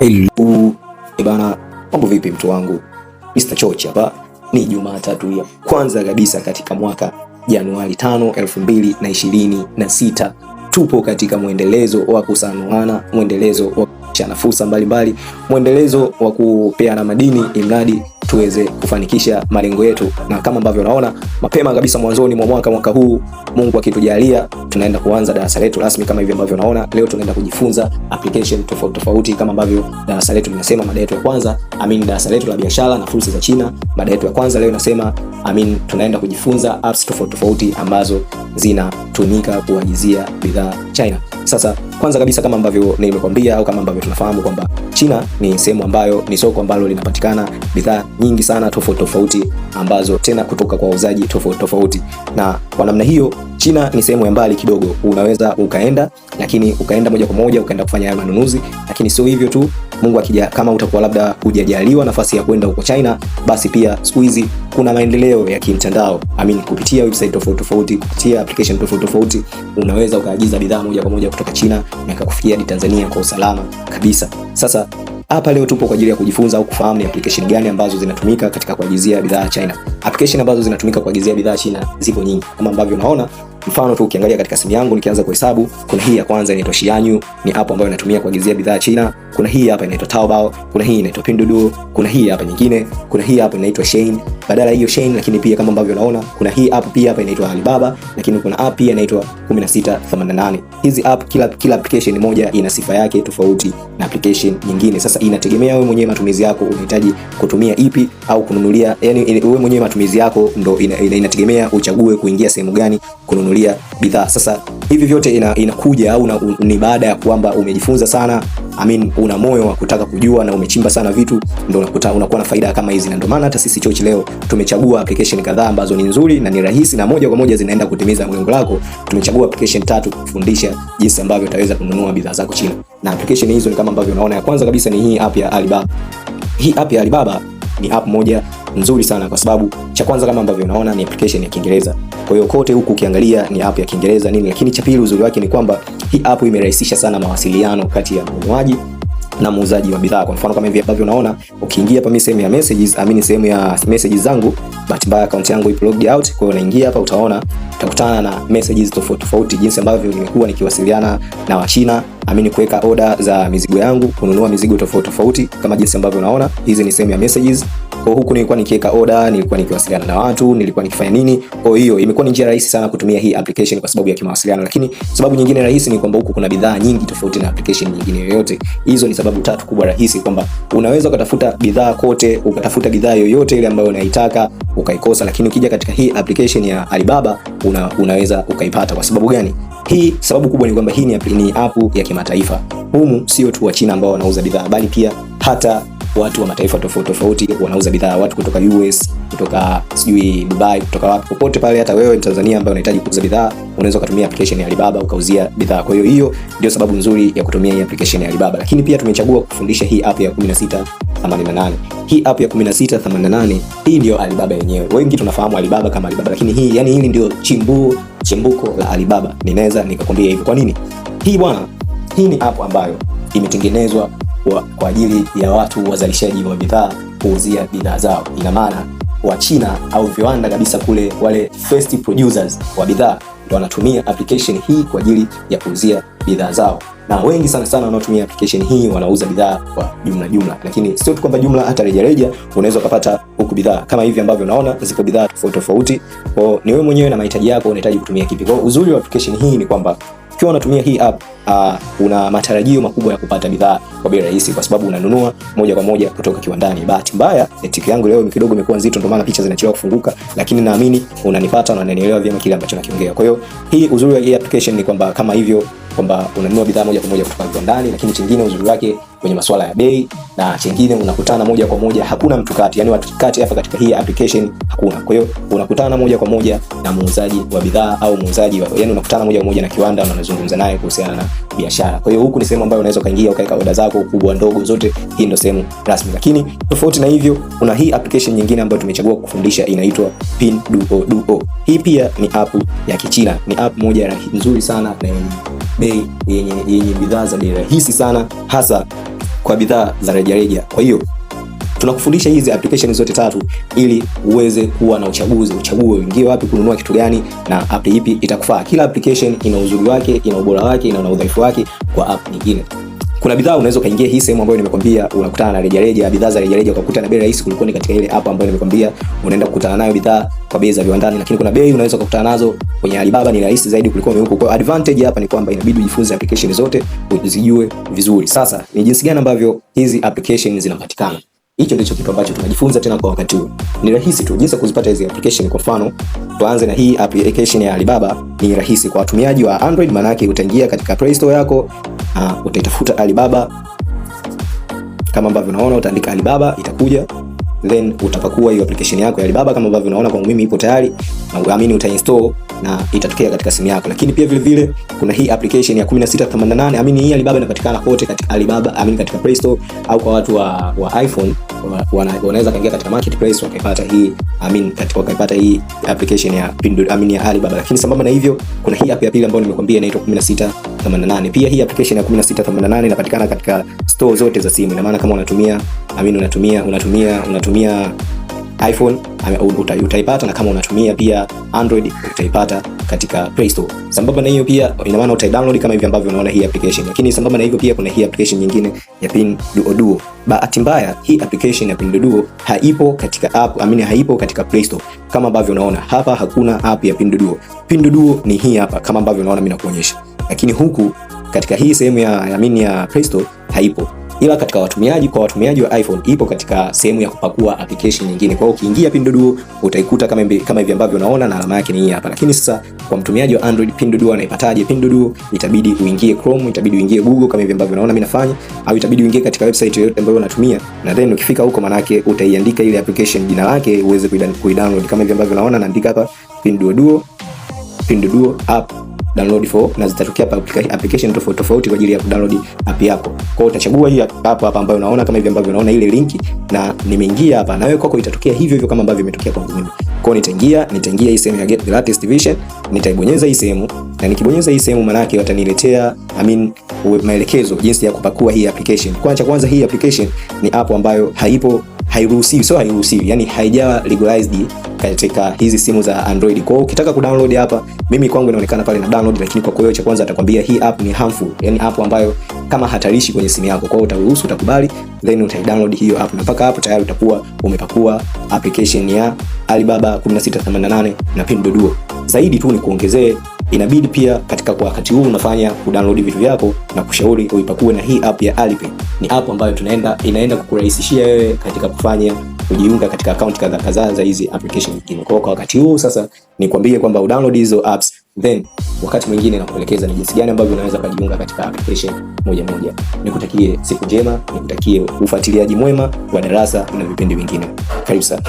Hello. Bana, mambo vipi mtu wangu? Mr. Chochi hapa. Ni Jumatatu ya kwanza kabisa katika mwaka Januari 5, 2026. Tupo katika mwendelezo wa kusanuana, mwendelezo wa kuchana fursa mbalimbali, mwendelezo wa kupeana madini imradi tuweze kufanikisha malengo yetu, na kama ambavyo unaona mapema kabisa mwanzoni mwa mwaka huu, Mungu akitujalia, tunaenda kuanza darasa letu rasmi kama hivi ambavyo unaona leo. Tunaenda kujifunza application tofauti tofauti kama ambavyo darasa letu linasema. Mada yetu ya kwanza, I mean, darasa letu la biashara na fursa za China, mada yetu ya kwanza leo inasema, I mean, tunaenda kujifunza apps tofauti tofauti ambazo zinatumika kuagizia bidhaa China. Sasa kwanza kabisa kama ambavyo nimekwambia au kama ambavyo tunafahamu kwamba China ni sehemu ambayo ni soko ambalo linapatikana bidhaa nyingi sana tofauti tofauti ambazo tena kutoka kwa wauzaji tofauti tofauti, na kwa namna hiyo China ni sehemu ya mbali kidogo, unaweza ukaenda, lakini ukaenda moja kwa moja ukaenda kufanya hayo manunuzi. Lakini sio hivyo tu, Mungu akija, kama utakuwa labda hujajaliwa nafasi ya kwenda huko China, basi pia siku hizi kuna maendeleo ya kimtandao, I mean, kupitia website tofauti tofauti, kupitia application tofauti tofauti, unaweza ukaagiza bidhaa moja kwa moja kutoka China na ikakufikia hadi Tanzania kwa usalama kabisa. Sasa hapa leo tupo kwa ajili ya kujifunza au kufahamu ni application gani ambazo zinatumika katika kuagizia bidhaa China. Application ambazo zinatumika kuagizia bidhaa China zipo nyingi kama ambavyo unaona. Mfano tu ukiangalia katika simu yangu nikianza kuhesabu, kuna hii ya kwanza inaitwa Xianyu, ni app ambayo inatumia kuagizia bidhaa China. Kuna hii hapa inaitwa Taobao, kuna hii inaitwa Pinduoduo, kuna hii hapa nyingine, kuna hii hapa inaitwa Shein. Badala hiyo Shein, lakini pia kama ambavyo unaona kuna hii app pia hapa inaitwa Alibaba, lakini kuna app pia inaitwa 1688. Hizi app kila application moja ina sifa yake tofauti na application nyingine. Sasa inategemea wewe mwenyewe matumizi yako, unahitaji kutumia ipi au kununulia, yani wewe mwenyewe matumizi yako ndo inategemea uchague kuingia sehemu gani kununulia bidhaa. Sasa hivi vyote inakuja au ni baada ya kwamba umejifunza sana, I mean, una moyo wa kutaka kujua na umechimba sana vitu, ndio unakuta unakuwa na faida kama hizi, na ndio maana hata sisi Chochi leo tumechagua application kadhaa ambazo ni nzuri na ni rahisi na moja kwa moja zinaenda kutimiza lengo lako. Tumechagua application tatu kufundisha jinsi ambavyo utaweza kununua bidhaa zako China, na application hizo ni kama ambavyo unaona. Ya kwanza kabisa ni hii app ya Alibaba. Hii app ya Alibaba ni app moja nzuri sana kwa sababu cha kwanza kama ambavyo unaona ni application ya Kiingereza. Kwa hiyo kote huku ukiangalia ni app ya Kiingereza nini, lakini cha pili uzuri wake ni kwamba hii app imerahisisha sana mawasiliano kati ya mnunuaji na muuzaji wa bidhaa. Kwa mfano kama hivi ambavyo unaona, ukiingia hapa mimi sehemu ya messages, amini sehemu ya messages zangu, bahati mbaya account yangu ipo logged out. Kwa hiyo naingia hapa, utaona utakutana na messages tofauti tofauti, jinsi ambavyo nimekuwa nikiwasiliana na Wachina, amini kuweka order za mizigo yangu, kununua mizigo tofauti tofauti, kama jinsi ambavyo unaona, hizi ni sehemu ya messages. Kwa huku nilikuwa nikiweka order, nilikuwa nikiwasiliana na watu, nilikuwa nikifanya nini. Kwa hiyo imekuwa ni njia rahisi sana kutumia hii application kwa sababu ya kimawasiliano, lakini sababu nyingine rahisi ni kwamba huku kuna bidhaa nyingi tofauti na application nyingine yoyote. Hizo ni sababu tatu kubwa rahisi, kwamba unaweza ukatafuta bidhaa kote, ukatafuta bidhaa yoyote ile ambayo unaitaka ukaikosa, lakini ukija katika hii application ya Alibaba unaweza ukaipata. Kwa sababu gani? Hii sababu kubwa ni kwamba hii ni app ya kimataifa. Humu sio tu wa China ambao wanauza bidhaa, bali pia hata watu wa mataifa tofauti tofauti wanauza bidhaa, watu kutoka US, kutoka sijui Dubai, kutoka wapi, popote pale. Hata wewe Mtanzania ambaye unahitaji kuuza bidhaa unaweza ukatumia application ya Alibaba ukauzia bidhaa. Kwa hiyo hiyo ndio sababu nzuri ya kutumia hii application ya Alibaba. Lakini pia tumechagua kufundisha hii app ya 1688. Hii app ya 1688 hii ndio Alibaba yenyewe. Wengi tunafahamu Alibaba kama Alibaba, lakini hii yani hili ndio chimbuko la Alibaba. Ninaweza nikakwambia hivyo. Kwa nini? Hii bwana, hii ni app ambayo imetengenezwa kwa ajili ya watu wazalishaji wa bidhaa kuuzia bidhaa zao. Ina maana wa China au viwanda kabisa kule, wale first producers wa bidhaa ndio wanatumia application hii kwa ajili ya kuuzia bidhaa zao, na wengi sana sana wanaotumia application hii wanauza bidhaa kwa jumla jumla, lakini sio tu kwamba jumla, hata rejareja unaweza ukapata huku bidhaa kama hivi ambavyo unaona, zipo bidhaa tofauti tofauti. Kwa ni wewe mwenyewe na mahitaji yako, unahitaji kutumia kipi. Kwa uzuri wa application hii ni kwamba ukiwa unatumia hii app una matarajio makubwa ya kupata bidhaa kwa bei rahisi, kwa sababu unanunua moja kwa moja kutoka kiwandani. Bahati mbaya network yangu leo kidogo imekuwa nzito, ndio maana picha zinachelewa kufunguka, lakini naamini unanipata na unanielewa vyema kile ambacho nakiongea. Kwa hiyo hii uzuri wa hii application ni kwamba kama hivyo kwamba unanunua bidhaa moja kwa moja kutoka kiwandani, lakini chingine uzuri wake kwenye masuala ya bei, na chingine unakutana moja kwa moja, hakuna mtu kati, yani watu kati hapa katika hii application hakuna. Kwa hiyo unakutana moja kwa moja na muuzaji wa bidhaa au muuzaji wa, yani unakutana moja kwa moja na kiwanda na unazungumza naye kuhusiana na biashara. Kwa hiyo huku ni sehemu ambayo unaweza ukaingia ukaweka oda zako kubwa ndogo zote, hii ndio sehemu rasmi. Lakini tofauti na hivyo, kuna hii application nyingine ambayo tumechagua kufundisha inaitwa Pinduoduo. Hii pia ni app ya Kichina, ni app moja nzuri sana na yenye bei yenye bidhaa za bei rahisi sana, hasa kwa bidhaa za rejareja. Kwa hiyo tunakufundisha hizi application zote tatu ili uweze kuwa na uchaguzi, uchague uingie wapi kununua kitu gani na app ipi itakufaa. Kila application ina uzuri wake, ina ubora wake, ina udhaifu wake kwa app nyingine. Kuna bidhaa unaweza ukaingia hii sehemu ambayo nimekwambia unakutana na rejareja, bidhaa za rejareja ukakuta na bei rahisi kuliko ni katika ile app ambayo nimekwambia unaenda kukutana nayo bidhaa kwa bei za viwandani, lakini kuna bei unaweza kukutana nazo kwenye Alibaba ni rahisi zaidi kuliko huko. Kwa advantage hapa ni kwamba inabidi ujifunze application zote uzijue vizuri. Sasa ni jinsi gani ambavyo hizi application zinapatikana? Hicho ndicho kitu ambacho tunajifunza tena kwa wakati huu. Ni rahisi tu jinsi ya kuzipata hizi application. Kwa mfano, tuanze na hii application ya Alibaba. Ni rahisi kwa watumiaji wa Android, maana yake utaingia katika Play Store yako, utaitafuta Alibaba kama ambavyo unaona, utaandika Alibaba itakuja, then utapakua hiyo application yako ya Alibaba kama ambavyo unaona kwangu mimi ipo tayari, na uamini utainstall na itatokea katika simu yako. Lakini pia vile vile kuna hii application ya 1688, amini hii Alibaba inapatikana kote katika Alibaba, amini katika Play Store au kwa watu wa iPhone wanaweza kaingia katika marketplace wakaipata hii, amini katika wakaipata hii application ya Pinduoduo, amini ya Alibaba. Lakini sambamba na hivyo kuna hii app ya pili ambayo nimekuambia inaitwa 1688. Pia hii application ya 1688 inapatikana katika store zote za simu. Ina maana kama unatumia amini unatumia unatumia unatumia iPhone utaipata, na kama unatumia pia Android utaipata katika Play Store. Sambamba na hiyo pia ina maana utaidownload kama hivi ambavyo unaona hii application. Lakini sambamba na hivyo pia kuna hii application nyingine ya Pinduoduo. Bahati mbaya hii application ya Pinduoduo haipo katika app, I mean haipo katika Play Store kama ambavyo unaona hapa, hakuna app ya Pinduoduo. Pinduoduo ni hii hapa kama ambavyo unaona mimi nakuonyesha, lakini huku katika hii sehemu ya mini ya Play Store haipo, ila katika watumiaji, kwa watumiaji wa iPhone ipo katika sehemu ya kupakua application nyingine. Kwa hiyo ukiingia Pinduoduo utaikuta kama hivi ambavyo unaona na alama yake ni hii hapa. Lakini sasa kwa mtumiaji wa Android Pinduoduo anaipataje? Pinduoduo itabidi uingie Chrome, itabidi uingie Google kama hivi ambavyo unaona mimi nafanya, au itabidi uingie katika website yoyote ambayo unatumia, na then ukifika huko manake utaiandika ile application jina lake uweze kuidownload kama hivi ambavyo unaona naandika hapa Pinduoduo, Pinduoduo app download for, na zitatokea hapa application tofauti tofauti kwa ajili ya kudownload app yako. Kwa hiyo utachagua hii app hapa ambayo unaona kama hivi ambavyo unaona ile link, na nimeingia hapa, na wewe kwako itatokea hivyo hivyo kama ambavyo imetokea kwangu mimi. Kwa hiyo nitaingia hii sehemu ya get the latest version, nitaibonyeza hii sehemu, na nikibonyeza hii sehemu maana yake wataniletea I mean maelekezo jinsi ya kupakua hii application. Kwanza kwanza hii application ni app ambayo haipo, hairuhusiwi, sio hairuhusiwi, yani haijawa legalized katika hizi simu za Android. Kwa hiyo ukitaka kudownload hapa, mimi kwangu inaonekana pale na download, lakini kwa hiyo cha kwanza atakwambia hii app ni harmful, yani app ambayo kama hatarishi kwenye simu yako. Kwa hiyo utaruhusu, utakubali, then utaidownload hiyo app, na mpaka hapo tayari utakuwa umepakua application ya Alibaba 1688 na Pinduoduo. Zaidi tu ni kuongezee, inabidi pia katika kwa wakati huu unafanya kudownload vitu vyako na kushauri uipakue na hii app ya Alipay. Ni app ambayo inaenda kukurahisishia wewe katika kufanya kujiunga katika account kadhaa kadhaa za hizi application nyingine. Kwa hiyo kwa wakati huu sasa nikwambie kwamba udownload hizo apps, then wakati mwingine nakuelekeza ni jinsi gani ambavyo unaweza kujiunga katika application moja moja. Nikutakie siku njema, nikutakie ufuatiliaji mwema wa darasa na vipindi vingine. Karibu sana.